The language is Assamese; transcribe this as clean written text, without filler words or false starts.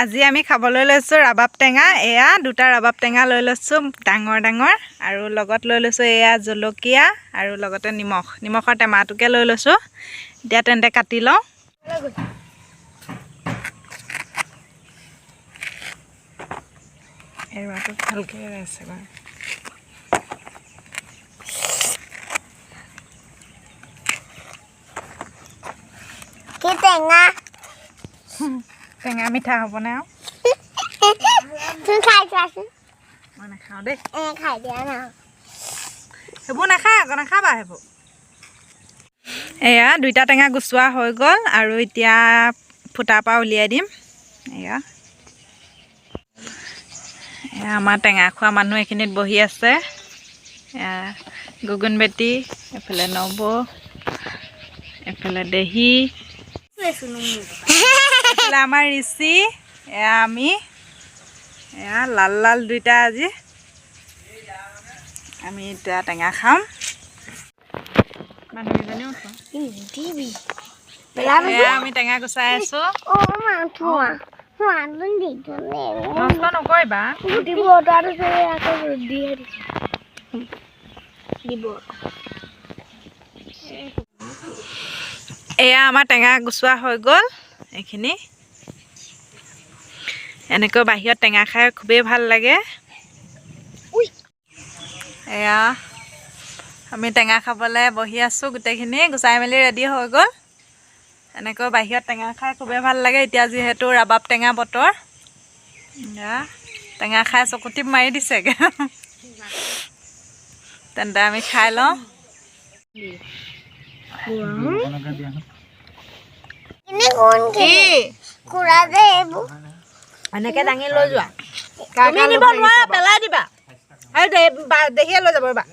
আজি আমি খাবলৈ লৈছোঁ ৰাবাব টেঙা। এয়া দুটা ৰাবাব টেঙা লৈ লৈছোঁ, ডাঙৰ ডাঙৰ, আৰু লগত লৈ লৈছোঁ এয়া জলকীয়া আৰু লগতে নিমখ। নিমখৰ টেমাটোকে লৈ লৈছোঁ। এতিয়া তেন্তে কাটি লওঁ। এৰুৱাটো ভালকৈ এৰুৱাইছে বাৰু। কি টেঙা? টেঙা মিঠা হ'বনে আৰু? তুমি খাই চোৱাচোন। মই নাখাওঁ দেই। খাই দিয়া না। সেইবোৰ নাখায় আকৌ, নাখাবা সেইবোৰ। এয়া দুইটা টেঙা গুচোৱা হৈ গ'ল আৰু এতিয়া ফুটাৰ পৰা উলিয়াই দিম। এয়া এয়া আমাৰ টেঙা খোৱা মানুহ এইখিনিত বহি আছে। এয়া গুগুন বেটি, এইফালে নবৌ, এইফালে দেহী, এইফালে আমাৰ ঋষি, এয়া আমি, এয়া লাল লাল দুইটা। আজি আমি এতিয়া টেঙা খাম। মানুহকেইজনীও উঠোৱা। দিবি। এয়া আমি টেঙা গুচাই আছো। নষ্ট নকৰিবা। দিব আকৌ দিয়ে দিব। এয়া আমাৰ টেঙা গুচোৱা হৈ গ'ল এইখিনি। এনেকৈ বাহিৰত টেঙা খাই খুবেই ভাল লাগে। এয়া আমি টেঙা খাবলৈ বহি আছোঁ, গোটেইখিনি গুচাই মেলি ৰেডি হৈ গ'ল। এনেকৈ বাহিৰত টেঙা খাই খুবেই ভাল লাগে। এতিয়া যিহেতু ৰাবাব টেঙা বতৰ, এয়া টেঙা খাই চকুটিপ মাৰি দিছেগৈ। তেন্তে আমি খাই লওঁ। এনেকে দাঙি লৈ যোৱা। তুমি নিব নোৱাৰা, পেলাই দিবা। আৰু দেহিয়ে লৈ যাব ৰ'বা।